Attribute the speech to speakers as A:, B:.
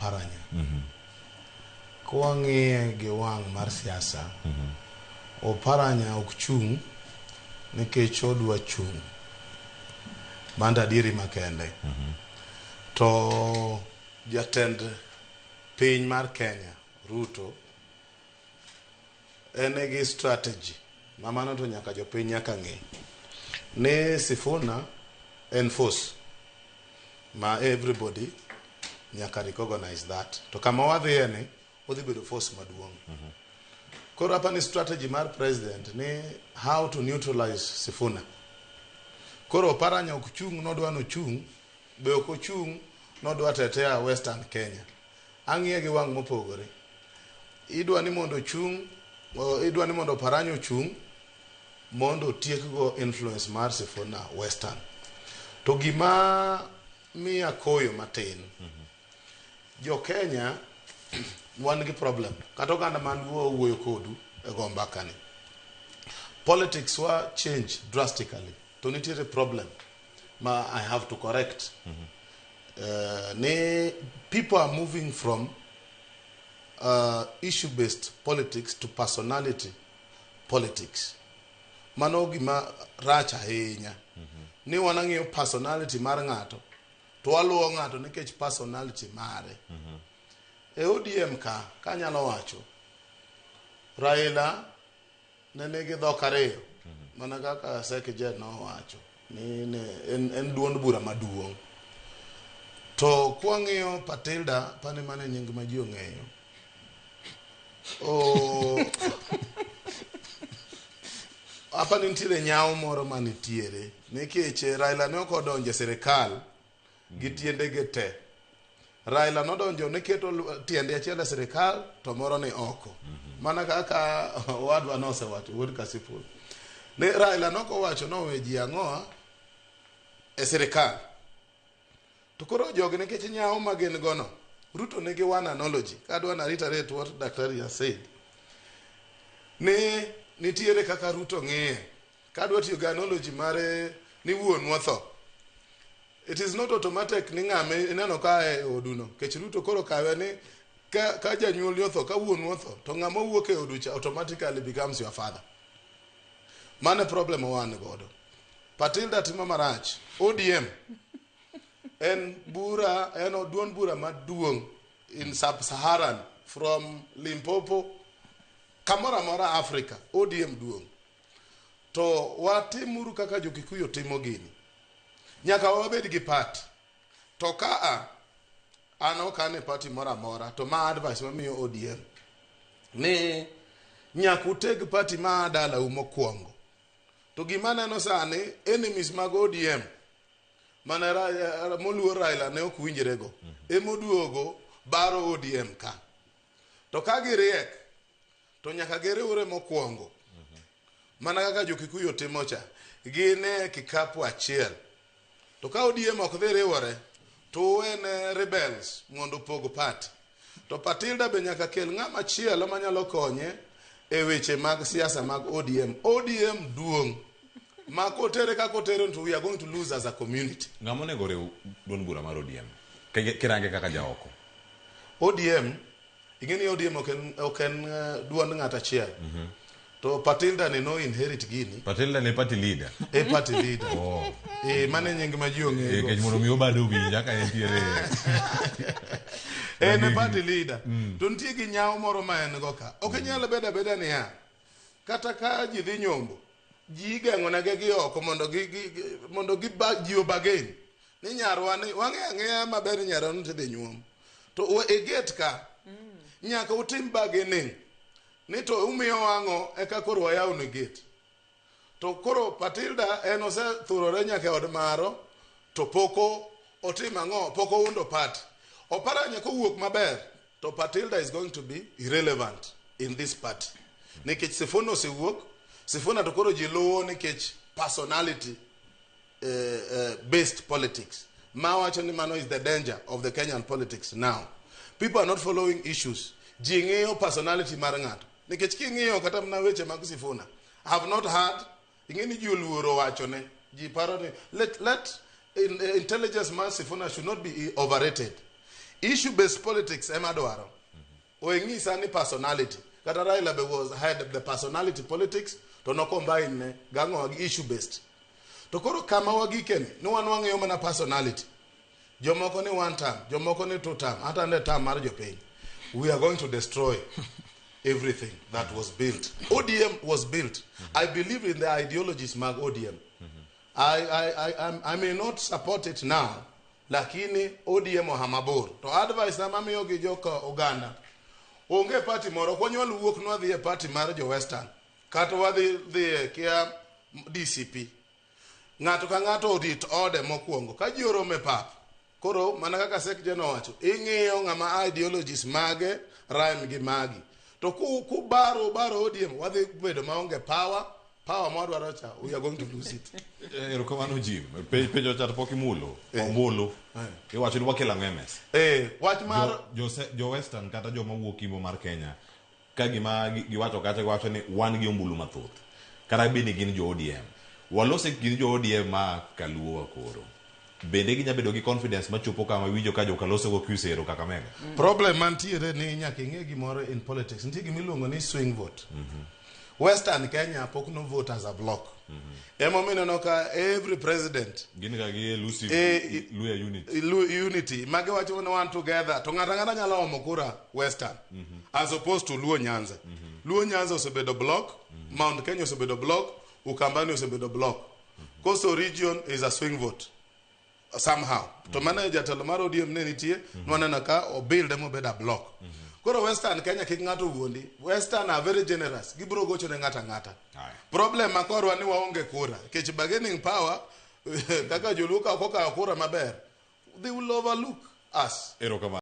A: Oparanya. Kwang'iye gi wang' mar siasa, Oparanya ok chung' nikech odwa chung'. Mano adieri makende. To jatend piny mar Kenya, Ruto, en gi strategy ma mano to nyaka jopiny nyaka ng'e ni Sifuna en force ma everybody nyaka recognize that to kama wadhiye ni odhi bedo force maduong'. Koro apa ni strategy mar president ni how to neutralize Sifuna. Koro Oparanya ok chung' nodwa nochung' be ok ochung' nodwa tetea Western Kenya. Ang'iye gi wang' mopogore. Idwa ni mondo ochung' idwa ni mondo Oparanya ochung' mondo otiekgo influence mar Sifuna Western. To gima miya koyo matin, jo Kenya wan gi problem. Kata oganda man luo wuoyo kodu e go mbaka ni. Politics wa change drastically. To nitiere problem ma I have to correct. Ni people are moving from issue based politics to personality politics. Mano gima rach ahinya. Ni wanang'iyo personality mar ng'ato to waluwo ng'ato nikech personality mare. E ODM ka, kanyalo wacho, Raila ne nigi dhok ariyo mana kaka Sekije nowacho ni ne en duond bura maduong'. To kwang'iyo Patilda, pane mane nying ma ji ong'eyo. O, apa ni nitiere nyawo moro manitiere nikech Raila ne ok odonjo e sirikal gi tiendege te. Raila nodonjo ne keto tiende achiel e sirikal to moro ni oko. Mana kaka owadwa nosewacho wuod Kasipul. Ni Raila nokowacho nowe ji ang'oa e sirikal. To koro jogi nikech nyawo ma gin gono, Ruto nigi one analogy. Kadwa na reiterate what Daktari has said. Ni nitiere kaka Ruto ng'iye. Kadwa tiyo gi analogy mare ni wuonwa tho. It is not automatic ni ng'ama ineno ka e oduno. Kech Ruto koro kawe ni ka janyuolni otho, ka wuonu otho, to ng'ama owuok e odu cha automatically becomes your father. Mano e problem ma wan godo. Patilda timo marach. ODM en bura, en duond bura maduong' in sub-Saharan from Limpopo kamoro amora Africa, ODM duong'. To watimuru kaka jo-Kikuyu timo gini. Nyaka wabed gi party. To ka a an ok an e party moro amora to ma advice mamiyo ODM ni nyaka uteg party ma dalau mokwongo. To gima aneno sani enemies mag ODM mane moluor Raila ne ok winjrego emoduogo baro ODM ka. To ka giriek to nyaka giriwre mokwongo. Mana kaka jo-Kikuyu timo cha. Gin e kikapu achiel. To ka ODM ok dhi riwore, to uwene rebels mondo opog party. To Patilda be nyaka kel ng'ama chielo manyalo konye e weche mag siasa mag ODM. ODM duong' ma kotere kaka otere to we are going to lose as a community.
B: Ng'ama onego riw duond bura mar ODM? Kirange kaka jaoko.
A: ODM, ing'e ni ODM ok en duond ng'at achiel. To Patilda ni no inherit gini.
B: Patilda ne party leader.
A: E party leader.
B: Oh.
A: E mane nying ma ji ong'ego.
B: Nikech mondo mi obado owinj kaka entiere.
A: En e party leader. To nitie gi nyawo moro ma en go ka. Ok inyal bedo abeda niya, kata ka ji dhi nyombo, ji igeng'onegi gi oko mondo gi, ji obargain. Ni nyarwa ni, wang'eyo ang'eya maber ni nyarwa ni tidhi nyuom. To e gate ka, nyaka utim bargaining. Ni to umiyo wang'o eka koro wayawnu gate. To koro Patilda en osethurore nyaka e od maro to pok otimo ang'o pok oundo party. Oparanya kowuok maber to Patilda is going to be irrelevant in this party. Nikech Sifuna osewuok, Sifuna to koro ji luwo nikech personality based politics. Ma wacho ni mano is the danger of the Kenyan politics now. People are not following issues. Ji ng'iyo personality mar ng'ato. Nikech king'iyo kata mana weche mag Sifuna, I have not heard, ing'e ni ji oluoro wachone. Ji paro ni let intelligence mar Sifuna should not be overrated. Issue based politics ema dwaro. Oeng'isa ni personality. Kata Raila be was had the personality politics to no combine ne gang'o gi issue based. To koro kama wagikeni ni wan wang'iyo mana personality. Jomoko ni one term, jomoko ni two term, hata ne term mar jopiny. We are going to destroy everything that was built. ODM was built. I believe in the ideologies mag ODM. I may not support it now, lakini ODM oha mabor. To advice na mamiyo gi joka oganda, onge party moro, ok wanyal wuok nwadhi e party mar jo Western, kata wadhi dhi e kia DCP. Ng'ato ka ng'ato orit ode mokwongo. Ka ji oromo e pap, koro mana kaka Sek Jen owacho, ing'iyo ng'ama ideologies mage rhyme gi magi. To kubaro baro ODM, wadhi bedo maonge power, power mwadwaro cha, we are going to lose it.
B: Erokamano Jim. Penjo cha to pok imulo. Ombulu. Iwacho ni wakelo ang'o e mesa?
A: Wach mar
B: Jo Western kata joma wuok imbo mar Kenya ka gima giwacho kacha giwacho ni wan gi ombulu mathoth. Kata bed ni gin jo ODM. Walose gin jo ODM ma kaluo koro. Bende ginya bedo gi confidence machopo kama winjo ka jokaloso go Khwisero Kakamega.
A: Problem mantiere ni nyaka ing'e gimoro in politics. Nitie gima iluongo ni swing vote. Western Kenya pok no vote as a block. Emomiyo ineno ka every president
B: Gin ga gi elusive Luhya unity.
A: Unity. Magi wacho ni one together. To ng'ato ang'ata nyalo omo kura Western. As opposed to Luo Nyanza. Luo Nyanza osebedo block. Mount Kenya osebedo block. Ukambani osebedo block. Coastal region is a swing vote. Somehow. To mano jatelo mar ODM ne nitie, nwaneno ka obuild mobedo a block. Koro Western Kenya kik ng'ato wuondi. Western are very generous. Gibiro gocho ne ng'ato ang'ata. Problem ma korwa ni waonge kura. Nikech bargaining power, kaka joluo ka ok okawo kura maber, they will overlook us.
B: Erokamano.